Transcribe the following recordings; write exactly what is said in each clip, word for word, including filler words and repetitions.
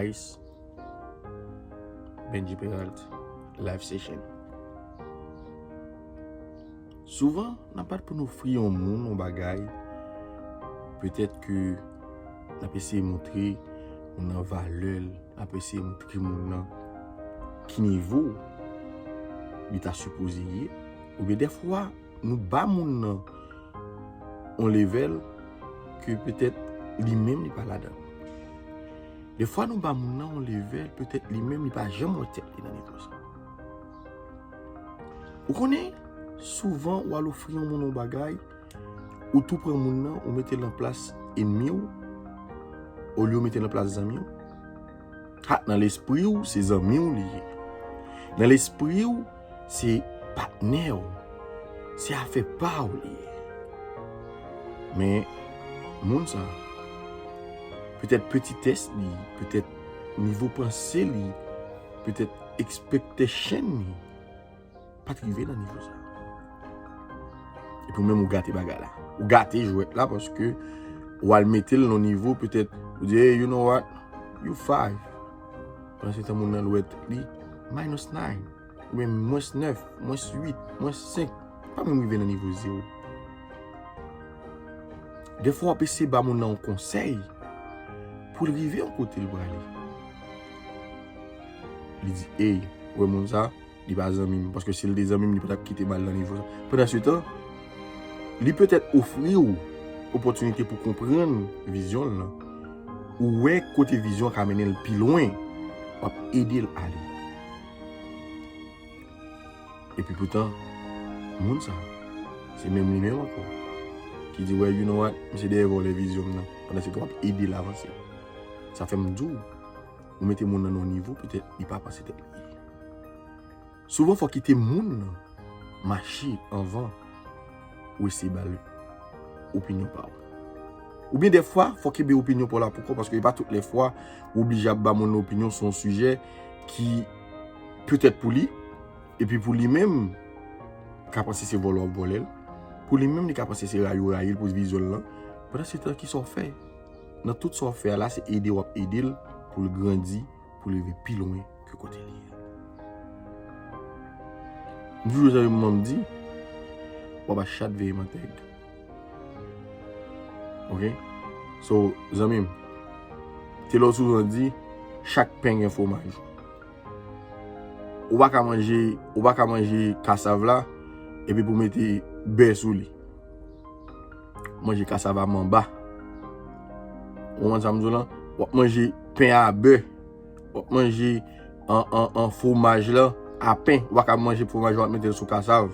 Chris, Benji Peralt, live session. Souvan, nan pa t pou n ofri yon moun yon bagay, petèt ke n ap eseye montre moun nan valè l, n ap eseye montre moun nan ki nivo li ta sipoze ye, oubyen dèfwa, nou ba moun nan yon level ke petèt li menm li pa ladan. Defwa nou ba moun nan yon level, petèt li menm li pa janm wè tèt li nan nivo sa. Ou konnen, souvan ou al ofri yon moun yon bagay, ou tou pran moun nan, ou mete l nan plas enmi w, olye w mete l nan plas zanmi w. Ha, nan lespri w, se zanmi w li ye. Nan lespri w, se patnè w, se afè pa w li ye. Men, moun sa, petèt petitès li, petèt nivo panse li, petèt expectation li, pa t rive nan nivo sa. Epi ou menm ou gate bagay la. Ou gate jwèt la paske ou al mete l nan nivo petèt, ou di, "Hey, you know what? You five." Pandan se tan moun nan l wè tèt li minus nine. Oubyen mwens nèf, mwens uit, mwens senk. Pa menm rive nan nivo zewo. Defwa w ap eseye ba moun nan yon konsèy pou l rive yon kote l prale. Li di, "Ey, ou wè moun sa, li pa zanmi m, paske si l te zanmi m, li pa t ap kite m al nan nivo sa." Pandan se tan, li petèt ofri w opòtinite pou konprann vizyon l lan. Ou wè kote vizyon ka mennen l pi lwen, w ap ede l ale. Epi poutan, moun sa, se menm li menm ankò, ki di, "Well, you know what? Misye dèyè vòlè vizyon m nan." Pandan se tan, w ap ede l avanse. Sa fè m di w, ou mete moun nan nan yon nivo, petèt li pa panse tèt li ye. Souvan, fò kite moun nan mache anvan ou eseye ba l opinyon pa w. Oubyen dèfwa, fò kenbe opinyon pa w la pou kò, paske e pa tout lè fwa ou oblije ap ba moun nan opinyon sou yon sijè ki petèt pou li, epi pou li menm, ka panse se vòlè w ap vòlè l. Pou li menm, li ka panse se rayi w rayi l pou vizyon l lan. Pandan se tan, kisa w fè? Nan tout sa w fè a la, se ede w ap ede l pou l grandi, pou l rive pi lwen ke kote li ye. M toujou zanmi m, m di, w ap ba chat veye mantèg. Oke? So, zanmi m, te lè w souvan di, chak pen gen fwomaj. Ou pa ka manje, ou pa ka manje kasav la, epi pou mete bè sou li. Manje kasav a manba. Ou konprann sa m di w lan? W ap manje pen a bè. W ap manje an, an, an fwomaj la a pen. Ou pa ka manje fwomaj la, w ap mete l sou kasav.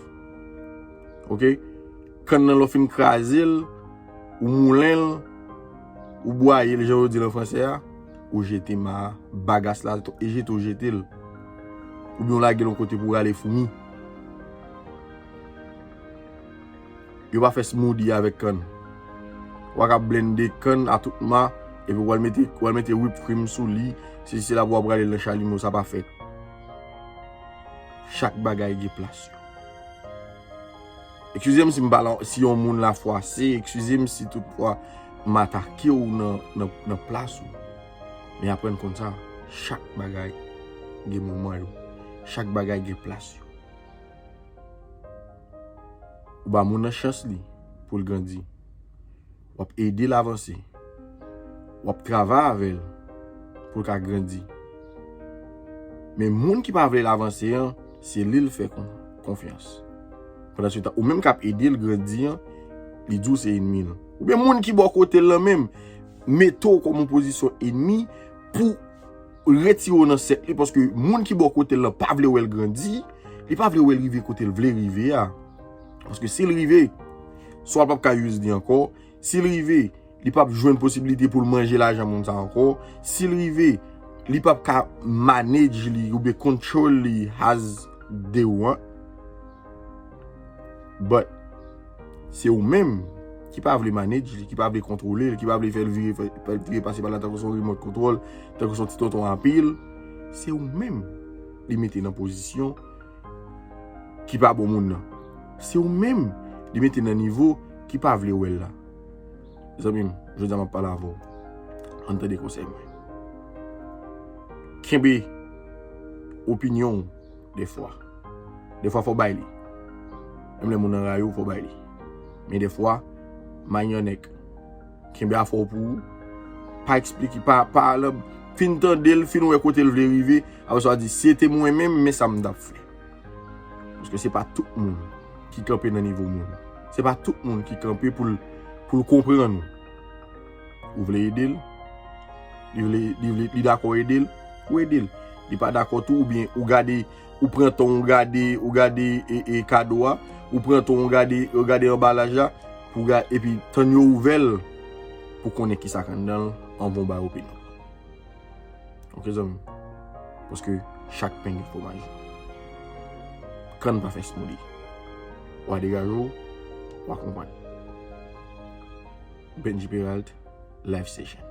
Oke? Kann nan, lè w fin kraze l, ou moulen l, ou bwaye l, jan yo di l an fransè a, ou jete ma a, bagas la, e jete w jete l. Oubyen w lage l yon kote pou rale foumi. Yo pa fè smoothie avèk kann. Ou pa ka blende kann a tout ma, epi w al mete, w al mete whip cream sou li, sesi sela pou w ap rale l nan chalimo, sa pa fèt. Chak bagay gen plas yo. Eskize m si m pale, si yon moun la fwase, eskize m si toutfwa m atake w nan, nan, nan plas ou. Men aprann konn sa, chak bagay gen moman yo. Chak bagay gen plas yo. Ou ba moun nan chans li pou l grandi. W ap ede l avanse. W ap travay avè l pou l ka grandi. Men moun ki pa vle l avanse an, se li l fè kon-, konfyans. Pandan se tan, ou menm k ap ede l grandi an, li di w se enmi l. Oubyen moun ki bò kote l lan menm, mete w kòm yon pozisyon enmi pou retire w nan sèk li, paske moun ki bò kote l lan pa vle wè l grandi, li pa vle wè l rive kote l vle rive a. Paske si l rive, swa l p ap ka use li ankò, si l rive, li p ap jwenn posiblite pou l manje lajan moun sa ankò, si l rive, li p ap ka manage li oubyen control li as they want. But, se ou menm ki pa vle manage li, ki pa vle kontwole l, ki pa vle fè l vire, fè, fè l vire pase pa la tankou se yon remote control, tankou se yon ti tonton anpil. Se ou menm li mete nan pozisyon ki pa bon moun nan. Se ou menm li mete nan nivo ki pa vle wè l la. Zanmi m, jodi a m ap pale avè w. Ann tande konsèy mwen. kenbe opinyon w defwa. Defwa fò w bay li. Menm lè moun nan rayi w, fò w bay li. Men defwa, mind your neck. Kenbe afè w pou ou. Pa eksplike, pa, pa, fin tande l, fin wè kote l vle rive. Apre sa, w di, si se te mwen menm, men sa m t ap fè. Paske se pa tout moun ki kanpe nan nivo moun. Se pa tout moun ki kanpe pou l, pou l konprann ou. Ou vle ede l, li vle, li vle, li dakò ede l, ou ede l. Li pa dakò tou, oubyen ou gade, ou pran tan, ou gade, ou gade e, e kado a, ou pran tan, ou gade, ou gade anbalaj la, pou gade, epi tann yo ouvè l, pou konnen kisa k anndan l, anvan w bay opinyon. Ok, zanmi? Paske chak pen gen fwomaj. Kann pa fè smoothie. W a degaje w, w a konprann. Benji Peralt, Live Session.